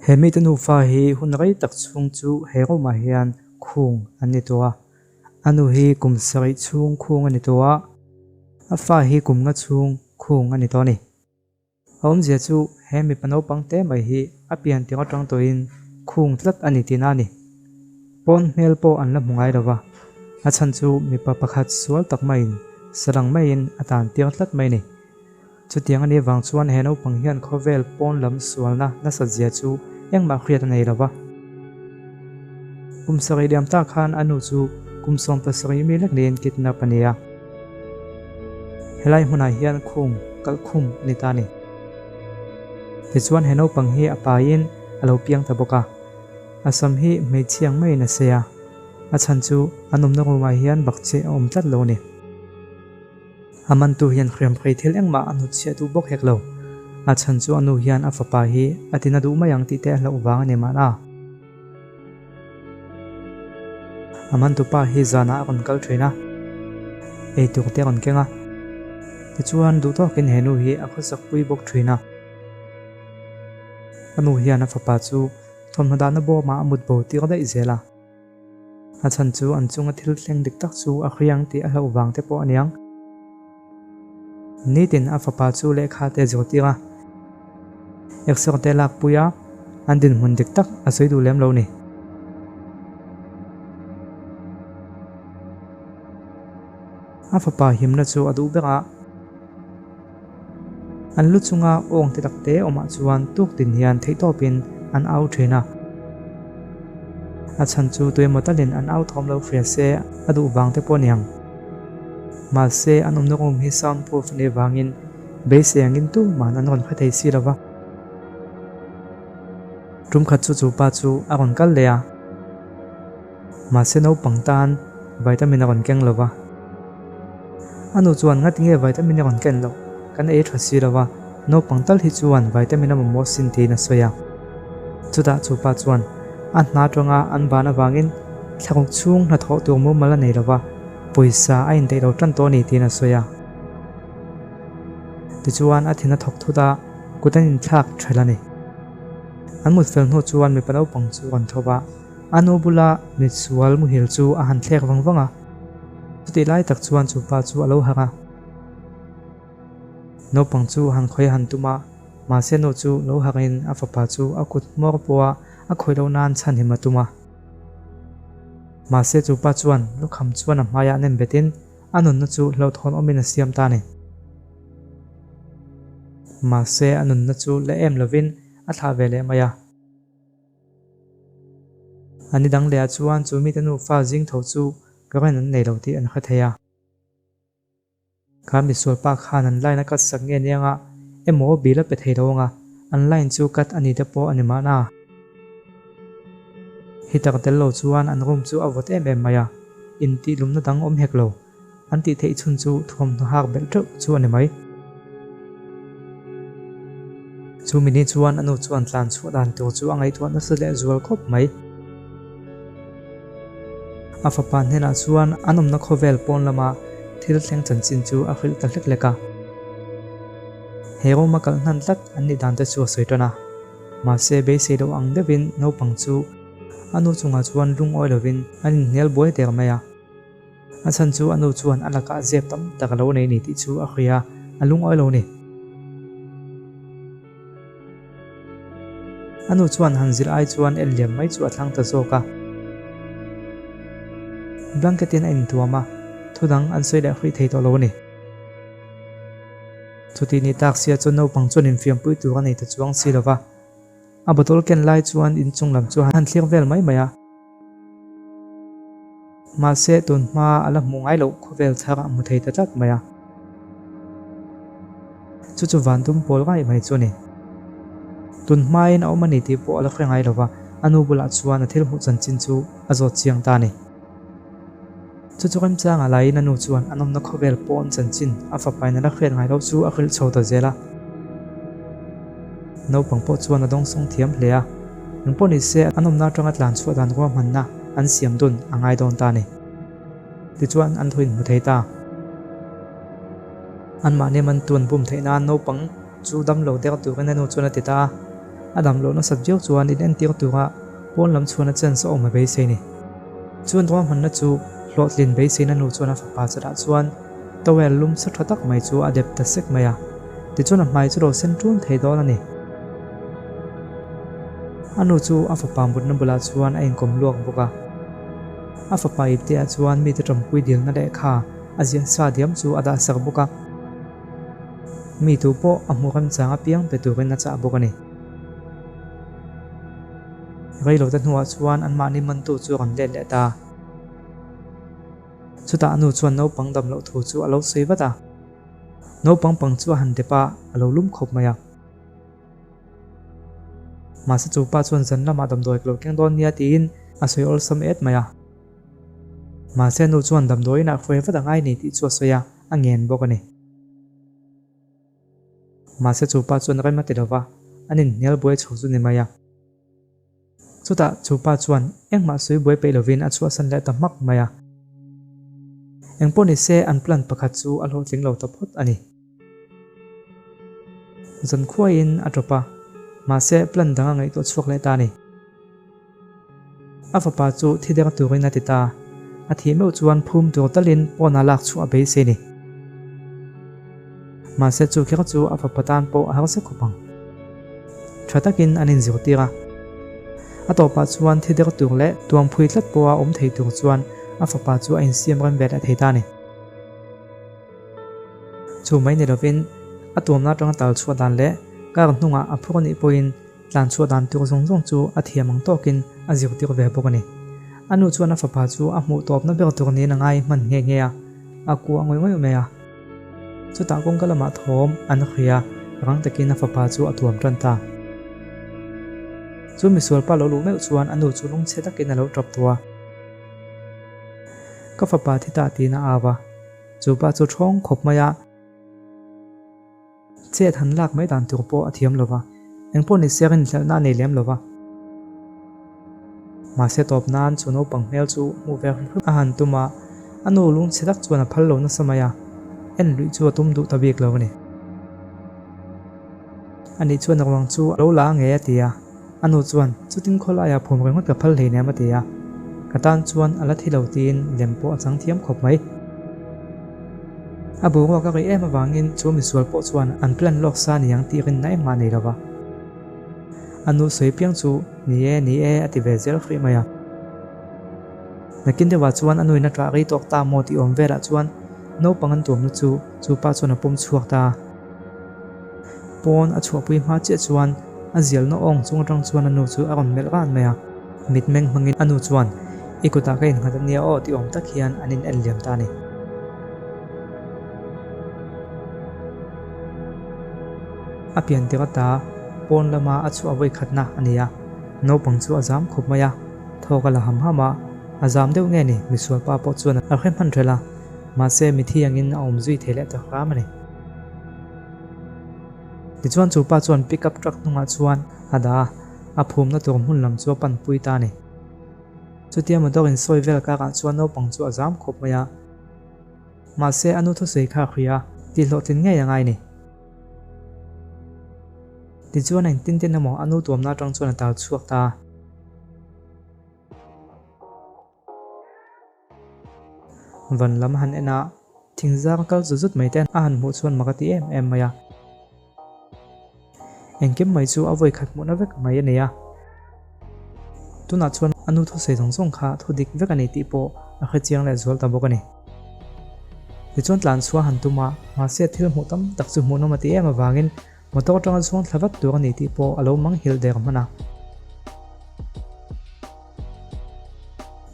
He mite nufa hi hun rei tak chhung chu he room-ah hian khung an ni tawh a. A nu hi kum sarih chhung khung a ni tawh a, a fa hi kum nga chhung khung a ni tawh a ni. A awmzia chu he mipa naupang te mai hi a pian tirh atang tawhin khung tlat a ni tihna a ni. Pawn hmel pawh an la hmu ngai lo va, a chhan chu mipa pakhat sual tak maiin sarang maiin a tan tir tlat mai a ni. Chutiang a nih vang chuan he naupang hian khawvel pawn lam sualna nasat zia chu engmah hriat a nei lo va. Kum sarih liam tak khan a nu chu kum 70 mi lek niin kidnap a ni a. Helai hmunah hian khung kalh khum a ni ta a ni. Tichuan he naupang hi a paiin a lo piang ta bawk a. A sam hi hmeichhiang maiin a sei a, a chhan chu an awmna room-ah hian bakcheh a awm tlat lo a ni. A mantu hian hriamhrei thil engmah a hnutchhiah duh bawk hek lo. A chhan chu a nu hian a fapa hi a tina duh mai ang tih te a hlauh vang a ni mahna. A mantu pa hi zanah a rawn kal thin a, eitur te a rawn keng a. Tichuan duh tawkin he nu hi a khawsak pui bawk thin a. A nu hian a fapa chu thawmhnaw dahna bawmah a mut bo tir daih zel a. A chhan chu an chunga thil thleng dik tak chu a hriang tih a hlauh vang te pawh a niang. Nitin a fapa chu lehkha te zirtir a, exer te lakpui a, an dinhmun dik tak a sawi duh lem lo ni. A fapa himna chu a duh ber a. An lu chunga awng te tak te awmah chuan tuk tin hian theihtawpin an au thin a. A chhan chu tuemaw talin an au thawm lo hria se a duh vang te pawh a niang. Mahse an awmna room hi sound proof a nih vangin beisei angin tuman an rawn hre thei si lo va. Tum khat chu chu pa chu a rawn kal leh a. Mahse naupang tan vitamin a rawn keng lo va. A nu chuan ngati nge vitamin a rawn ken loh? Kan ei tha si lo va, naupang tal hi chuan vitamin a mamawh sin tiin a sawi a. Chutah chu pa chuan a hna atanga an ban avangin thlaruk chhung hnathawh tur mumal a nei lo va, pawisa a indaih lo tan tawh a ni tiin a sawi a. Tichuan a thin a thawk thut a, kut an inthlak thelh a ni. An mut fel hnu chuan mipa naupang chu a rawn tho va. A nu bula mitsual muhil chu a han thlek vang vang a, chutih lai tak chuan chu pa chu a lo harh a. Naupang chu han khawi a han tum a, mahse nu chu lo harhin a fapa chu a kut hmawr pawha a khawi loh nan chhanhim a tum a. Mahse chu pa chuan lukham chuan a hmaiah nem betin a nunna chu hlauhthawn awmin a siam ta a ni. Mahse a nunna chu la em lovin a thlah ve leh mai a. A ni dang leh ah chuan chu mite nufa zing tho chu current an nei lo tih an hre thei a. Kha misual pa khan an line a cut sak nge nia nga emaw bill a pe thei lo anga an line chu cut a ni te pawh a ni mahna. Heater tel lo chuan an room chu a vawt em em mai a, intih lumna dang awm hek lo. An tih theih chhun chu thuamhnaw hak belh teuh chu a ni mai. Chu mini chuan a nu chuan tlan chhuah dan tur chu a ngaihtuah nasa leh zual khawp mai. A fapa hnenah chuan an awmna khawvel pawn lama thil thleng chanchin chu a hrilh ta hlek hlek a. He room a kalh hnan tlat an nih dan te chu a sawi tan a. Mahse beisei loh ang deuhin naupang chu a nu chungah chuan lungawi lovin an inhnial buai der mai a. A chhan chu a nu chuan a lakah zep tam tak a lo nei ni tih chu a hria a, a lungawi lo ni. A nu chuan han zilh ai chuan en liam mai chu a thlang ta zawk a. Blanket in a intuam a, thudang an sawi leh hrih thei tawh lo a ni. Chutih ni tak sia chuan naupang chuan infiampui tur a nei ta chuang si lo va. A bottle ken lai chuan inchung lam chu han thlir vel mai mai a. Mahse tun hma a la hmuh ngai loh khawvel thar a hmu thei ta tlat mai a. Chu chu van tum pawl ngai mai chu a ni. Tun hmain a awm a ni tih pawh a la hre ngai lo va, a nu bulah chuan a thil hmuh chanchin chu a zawt chiang ta a ni. Chu chu remchanga laiin a nu chuan a nawmna khawvel pawn chanchin a fapain a la hriat ngai loh chu a hrilh chho ta zel a. Naupang pawh chuan a dawngsawng thiam hle a, eng pawh ni se a nawmna atanga tlan chhuah dan ruahmanna an siam dun a ngai dawn ta a ni. Tichuan an thaw inhmu thei ta. Anmahni man tun bum theih nan naupang chu damlo der turin a nu chuan a ti ta a. A dam loh nasat viau chuan in entir tura pawn lam chhuahna chance a awm a beisei ni. Chuan ruahmanna chu hlawhtlin beiseina nu chuan a fapa chalah chuan towel lum sa tha tak mai chu a dep ta sek mai a. Tichuan a hmai chu lo sen ṭun thei dawn a ni. A nu chu a fapa mutna bulah chuan a inkawm luak bawk a. A fapa ipteah chuan mite ṭampui dilna lehkha a ziah sa diam chu a dah sak bawk a. Mi tu pawh a hmu remchang apiang pe turin a chah bawk a ni. Reilote hnuah chuan anmahni mantu chu a rawn let leh ta. Chutah a nu chuan naupang dam loh thu chu a lo sawi vat a. Naupang pang chu a han dep a, a lo lum khawp mai a. Mahse chu pa chuan zan lamah damdawi ka lo keng dawn nia tiin a sawi awlsam et mai a. Mahse nu chuan damdawiin ah hruai vat a ngai ni tih chu a sawi a, a ngen bawk a ni. Mahse chu pa chuan rem a ti lova, an inhnial buai chho chu ni mai a. Chutah chu pa chuan engmah sawi buai peih lovin a chhuahsan leh ta hmak mai a. Engpawh ni se an plan pakhat chu a hlawhtling lo ta phawt a ni. Zankhuaiin a tawp a, mahse plan dang a ngaihtuah chhuak leh ta a ni. A fapa chu thi der turin a ti ta. A thih meuh chuan phum tur talin pawnah lak chhuah a beisei ni. Mahse chu kher chu a fapa tan pawh a harsa khawp ang. Tha takin an inzirtir a. A tawpah chuan thi der tur leh tuamphui tlat pawha awm thei tur chuan a fapa chu a insiam rem ve leh thei ta a ni. Chu mai ni lovin a tuamna atanga tal chhuah dan leh car hnungah a phur anih pawhin Tlan chhuah dan tur zawng zawng chu a thiam ang tawkin a zirtir ve bawk a ni. A nu chuan a fapa chu a hmuh tawpna ber tur niin a ngai hman nghe nghe a, a kuah ngawih ngawih mai a. Chutah kawngka lamah thawm an hria, rang takin a fapa chu a tuam tan ta. Chu misualpa lo luh meuh chuan a nu chu lungchhe takin a lo tap tawh a. Ka fapa thi ta tiin a au a, chu pa chu thawng khawp mai a. Chet han lak mai dan tur pawh a thiam lo va, engpawh ni se rinhlelhna a nei lem lo va. Mahse tawp nan chu naupang hmel chu hmuh ve hrim hrim a han tum a, a nu lungchhe tak chuan a phal lo nasa mai a, en luih chu a tum duh ta bik lo a ni. Ani chuan ruang chu a lo la nge a ti a, a nu chuan chutin khawlaiah phum ringawt ka phal hleinem a ti a, ka tan chuan a la thi lo tiin lem pawh a chang thiam khawp mai. A boruak a rih em avangin chu misual pawh chuan an plan lawk sa ni ang tih rinna engmah a nei lo va. A nu sawi piang chu ni e, ni e a ti ve zel hrih mai a. Nakin deuhah chuan a nuin a ṭah rei tawk ta maw tih awm velah chuan naupang an tuamna chu chu pa chuan a pawm chhuak ta a. Pawn a chhuahpui hma chiah chuan a zialna awng chung atang chuan a nu chu a rawn melh ran mai a. Mitmeng hmangin a nu chuan, I kutah ka innghat a nia aw ti awm tak hian an in en liam ta a ni. A pian tir ata pawn lama a chhuah vawi khatna a ni a, naupang chu a zam khawp mai a, thawk a la ham ham a, a zam deuh nge ni misualpa pawh chuan a hre hman hrelh a, mahse mithi angin a awm zui thei leh ta hram a ni. Tichuan chu pa chuan pick up truck hnungah chuan a dah a, a phumna tur hmun lam chu a panpui ta a ni. Chutia motor insawi vel karah chuan naupang chu a zam khawp mai a. Mahse a nu thusawi kha a hria a, tihhlawhtlin ngei a ngai ni. Tichuan engtin tin emaw a nu tuamna atang chuan a tal chhuak ta a. Van lam han en a, thingzang kal zut zut mai te a han hmuh chuan mak a ti em em mai a. Engkim mai chu a vawi khat hmuhna vek mai a nei a. Tunah chuan a nu thusawi zawng zawng kha thu dik vek a ni tih pawh a hre chiang leh zual ta bawk a ni. Tichuan tlan chhuah han tum a, mahse thil hmuh tam tak chu hmuhnawm a ti em avangin Motor atanga chuang thla vat tur a ni tih pawh a lo mang hilh der hman a.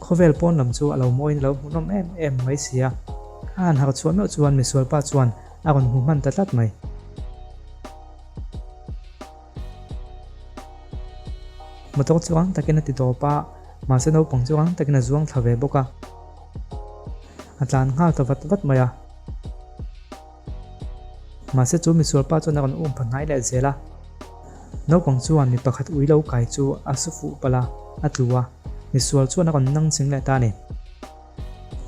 Khawvel pawn lam chu a lo mawiin a lo hmuhnawm em em mai si a. A han harh chhuah meuh chuan misualpa chuan a rawn hmu hman ta tlat mai. Motor chu rang takin a ti tawp a, mahse naupang chu rang takin a zuang thla ve bawk a. A tlan nghal ta vat vat mai a. Mahse chu misual pa chuan a rawn um pha hnai leh zel a. Naupang chuan mi pakhat ui lo kai chu a su fuh palh a, a tlu a. Misual chuan a rawn nang ching leh ta a ni.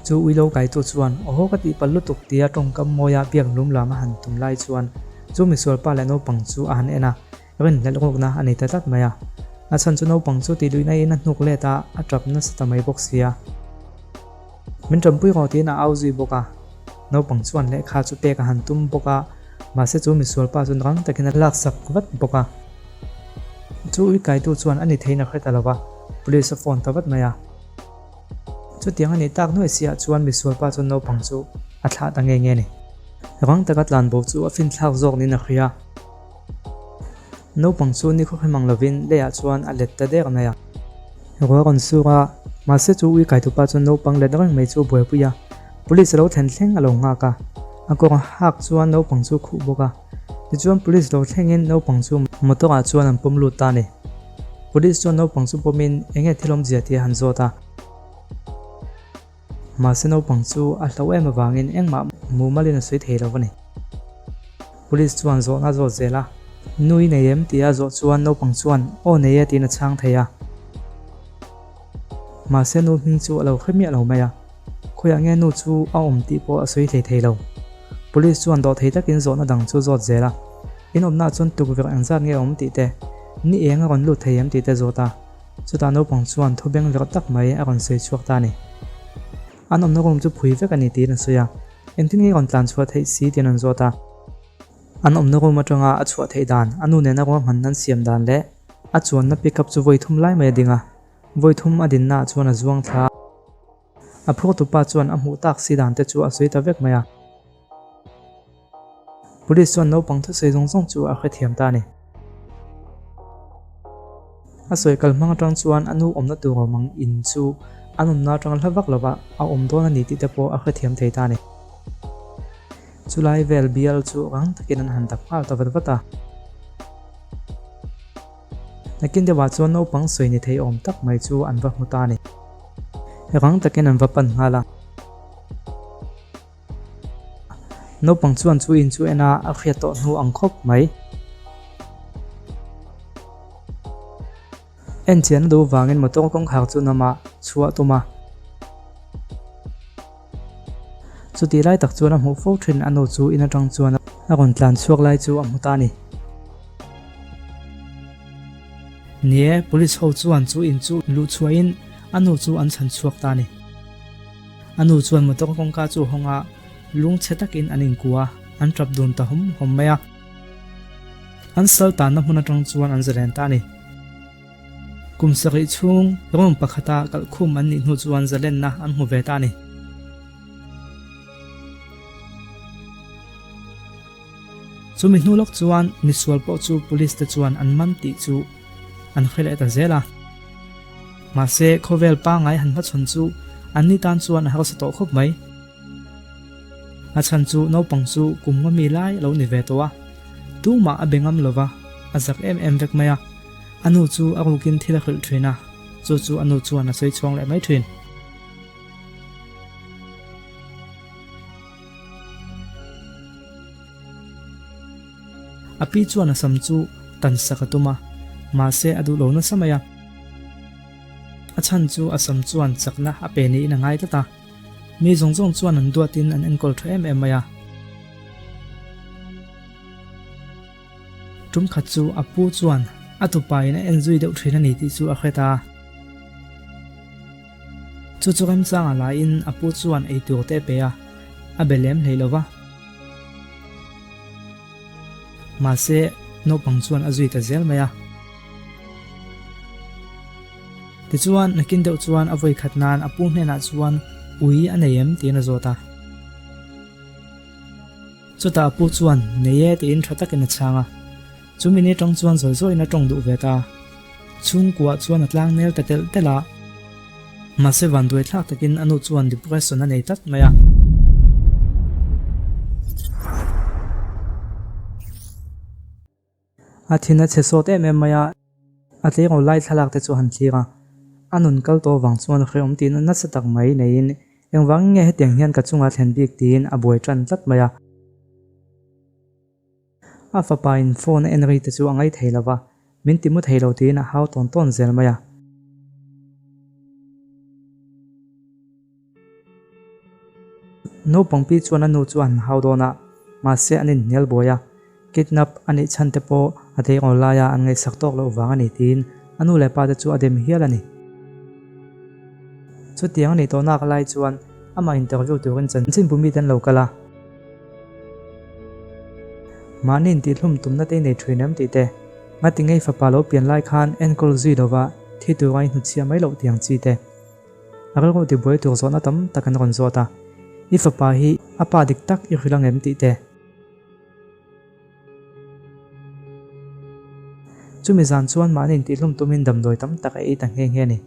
Chu ui lo kai tu chuan aw ka tih palh lutuk tia tawngkam mawia biak lum lam a han tum lai chuan chu misual pa leh naupang chu a han en a. Rinhlelh rukna a nei ta tlat mai a. A chhan chu naupang chu tih luihna in a hnuk let a, a tap nasa ta mai bawk si a. Min tanpui rawh tiin a au zui bawk a. Naupang chuan lehkha chu pek a han tum bawk a, mahse chu misual pa chuan rang takin a laksak vat bawk a. Chu ui kaitu chuan a ni theiin a hre ta lo va, police a phone ta vat mai a. Chutiang a nih tak nuai siah chuan misual pa chuan naupang chu a thlah ta nge nge a ni. Rang taka tlanbo chu a finthlak zawk niin a hria. Naupang chu ni khawkhem ang lovin leiah chuan a let ta der mai a. Ruah rawn sur a, mahse chu ui kaitupa chuan naupang let reng mai chu a buaipui a, police a lo thlen thleng a lo nghak a. A kawr hak chuan naupang chu a khuh bawk a. Tichuan police lo thlengin naupang chu motor ah chuan an pawm lut ta a ni. Police chuan naupang chu pawmin enge thil awmzia tih a han zawt a. Mahse naupang chu a hlauh em avangin engmah mumalin a sawi thei lo a ni. Police chuan zawhna a zawt zel a, Nu i nei em? tia a zawh chuan naupang chuan Aw nei e tiin a chhang thei a. Mahse nu hming chu a lo hre miah lo mai a, khawiah nge nu chu a awm tih pawh a sawi hlei thei lo. Police chuan dawhthei takin zawhna dang chu zawt zel a, In awmnaah chuan tukverh engzat nge a awm tih te, ni eng a rawn lut thei em tih te zawt a. Chutah naupang chuan thu beng verh tak mai a rawn sawi chhuak ta a ni. An awmna room chu phui vek a ni tiin a sawi a, engtin nge rawn tlan chhuah theih si tiin an zawt a. An awmna room atanga a chhuah theih dan, a nu nena ruahman an siam dan leh a chuanna pickup chu vawi thum lai mai a ding a, vawi thum a dinnaah chuan a zuang thla a. A phurtupa chuan a hmuh tak si dan te chu a sawi ta vek mai a. Police chuan naupang thusawi zawng zawng chu a hrethiam ta a ni. A sawi kal hmang atang chuan a nu awmna tur awm ang in chu an awmna atang hla vak lova a awm dawn a ni tih te pawh a hrethiam thei ta a ni. Chulai vel bial chu rang takin an han dap nghal ta vat vat a. Nakin deuhah chuan naupang sawi ni thei awm tak mai chu an va hmu ta a ni. Rang takin an va pan nghal a. Naupang chuan chu in chu en a, a hriat tawh hnu ang khawp mai. En chian a duh vangin motor kawngkhar chu nama chhuah tum a. Chutih lai tak chuan a hmuh fo thin a nu chu in atang chuan a rawn tlan chhuak lai chu a hmu ta a ni. Ni e, police ho chuan chu in chu luh chhuahin a nu chu an chhan chhuak ta a ni. A nu chuan motor kawngka chu hawng a, lungchhe takin an inkua a, an tap dun ta hawm hawm mai a. An sal tanna hmun atang chuan an zalen ta a ni. Kum sarih chhung room pakhata kalhkhum an nih hnu chuan zalenna an hmu ve ta a ni. Chumi hnu lawk chuan misual pawh chu police te chuan an man tih chu an hre leh ta zel a. Mahse, khawvel pangngai han hmachhawn chu anni tan chuan a harsa tawh khawp mai. A chhan chu naupang chu kum nga mi lai a lo ni ve tawh a, tumah a be ngam lo va, a zak em em vek mai a. A nu chu a rukin thil a hrilh thin a, chu chu a nu chuan a sawi chhuang leh mai thin. A pi chuan a sam chu tan sak a tum a, mahse a duh lo nasa mai a. A chhan chu a sam chuan chakna a pe niin a ngai tlat a. Mi zawng zawng chuan an duatin an enkawl tha em em mai a. Tum khat chu a pu chuan a tupain a en zui deuh thin a ni tih chu a hre ta. Chu chu remchanga laiin a pu chuan eitur te a pe a, a be lem hlei lo va. Mahse, naupang chuan a zui ta zel mai a. Tichuan, nakin deuh chuan a vawi khat nan a pu hnenah chuan ui a nei em tiin a zawt a. Chutah a pu chuan, Nei e tiin tha takin a chhang a. Chumi ni tawng chuan zawi zawiin a tawng duh ve ta. Chhungkuah chuan a tlang nel ta telh telh a. Mahse vanduai thlak takin a nu chuan depression a nei tlat mai a. A thin a chhe sawt em em mai a, a tleirawl lai thlalak te chu a han thlir a. A nun kal tawh vang chuan hrehawm tihna nasa tak mai neiin engvangin nge hetiang hian ka chungah thlen bik tiin a buai tan tlat mai a. A fapa in phone a en ri te chu a ngaih thei lo va, min ti mu thei lo tiin a hau tawn tawn zel mai a. Naupang pi chuan a nu chu an hau dawn a, mahse an inhnial buai a. Kidnap a nih chhan te pawh a tleirawl laia an ngaihsak tawk loh vang a ni tiin a nu leh pa te chu a dem hial a ni. Chutiang a nih tawh nak lai chuan amah interview turin chanchinbu mite an lo kal a. Mahni intihhlum tumna te i nei thin em tih te, ngati ngei fapa lo pian lai khan enkawl zui lova thi tura i hnutchhiah mai loh tiang chi te. A rilru tibuai tur zawhna tam tak an rawn zawt a, I fapa hi a pa dik tak i hrilh ang em tih te. Chumi zan chuan mahni intihhlum tumin damdawi tam tak a ei ta nghe nghe a ni.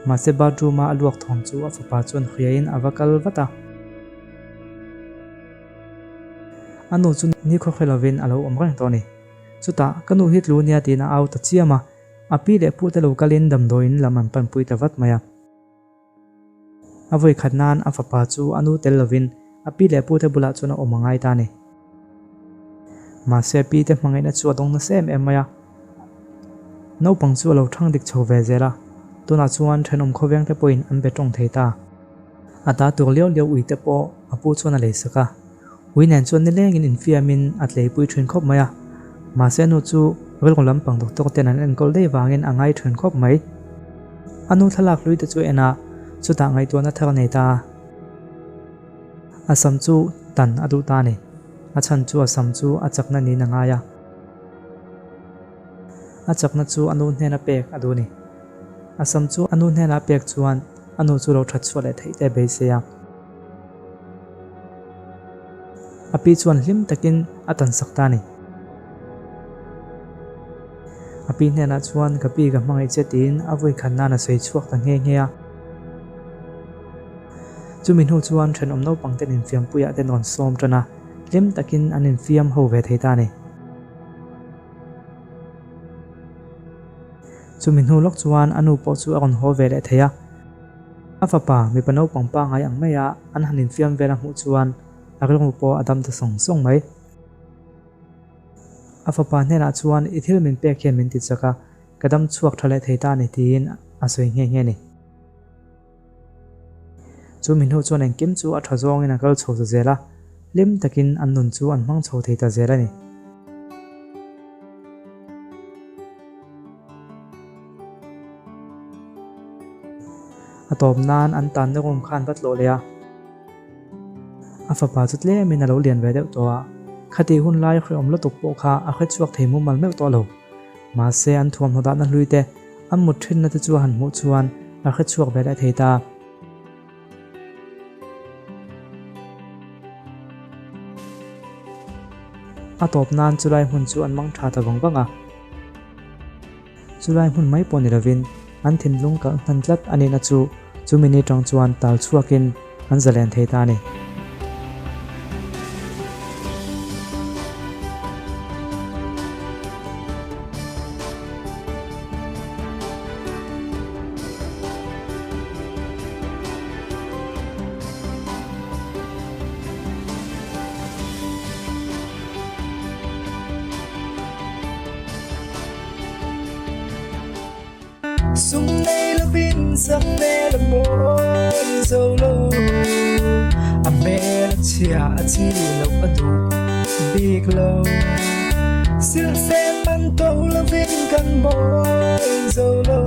Mahse bathroom-a a luak thawm chu a fapa chuan hriain a va kal vat a. A nu chu nikhaw hre lovin a lo awm reng tawh a ni. Chutah, Ka nu hi tlu nia tiin a au ta chiam a, a pi leh pute lo kalin damdawiin lam an panpui ta vat mai a. A vawi khat nan a fapa chu a nu tel lovin a pi leh pute bulah chuan a awm a ngai ta a ni. Mahse a pi te hmangaihna chu a dawng nasa em em mai a. Naupang chu a lo thang dik chho ve zel a, tunah chuan thenawm khawveng te pawhin an be tawng thei ta. A ta tur liau liau ui te pawh a pu chuan a lei sak a. Ui nen chuan nilengin infiamin a tleipui thin khawp mai a, mahse nu chu rilru lampang doctor ten an enkawl daih vangin a ngai thin khawp mai. A nu thlalak hlui te chu en a, chutah ngaihtuahna thar a nei ta a. A sam chu tan a duh ta a ni. A chhan chu a sam chu a chakna niin a ngai a. A chakna chu a nu hnena pek a duh a ni. A sam chu a nu hnena pek chuan a nu chu lo that chhuah leh theih te a beisei a. A pi chuan hlim takin a tan sak ta a ni. A pi hnenah chuan ka pi ka hmangaih che tiin a vawi khat nan a sawi chhuak ta nghe nghe a. Chumi hnu chuan thenawm naupang ten infiampuiah te rawn sawm tan a, hlim takin an infiam ho ve thei ta a ni. Chumi hnu lawk chuan a nu pawh chu a rawn haw ve leh thei a. A fapa, mipa naupang pangngai ang maia an han infiam vel a hmuh chuan a rilru pawh a dam ta sawng sawng mai. A fapa hnenah chuan i thil min pek hian min ti chak a, ka dam chhuak tha leh thei ta a ni tiin a sawi nghe nghe a ni. Chu mi hnu chuan engkim chu a tha zawngin a kal chho ta zel a, hlim takin an nun chu an hmang chho thei ta zel a ni. A tawp nan an tanna room khan va tlawh leh a, a fapa chu tlemin a lo lian ve deuh tawh a, khatih hun lai hrehawm lutuk pawh kha a hrechhuak thei mumal meuh tawh lo. Mahse an thuamhnaw dahna hlui te, an mut thinna te chu a han hmuh chuan a hrechhuak ve leh thei ta. A tawp nan chulai hmun chu an mang tha ta vang vang a. Chulai hmun mai pawh ni lovin an thinlung kalh hnan tlat a nihna chu chumi ni tang chuan tal chhuakin an zalen thei ta a ni. Sum nei lovin sak hmel a mawi zo lo, a hmel a chhia a chi loh a duh bik lo. Silhfen man to lovin kan mawi zo lo.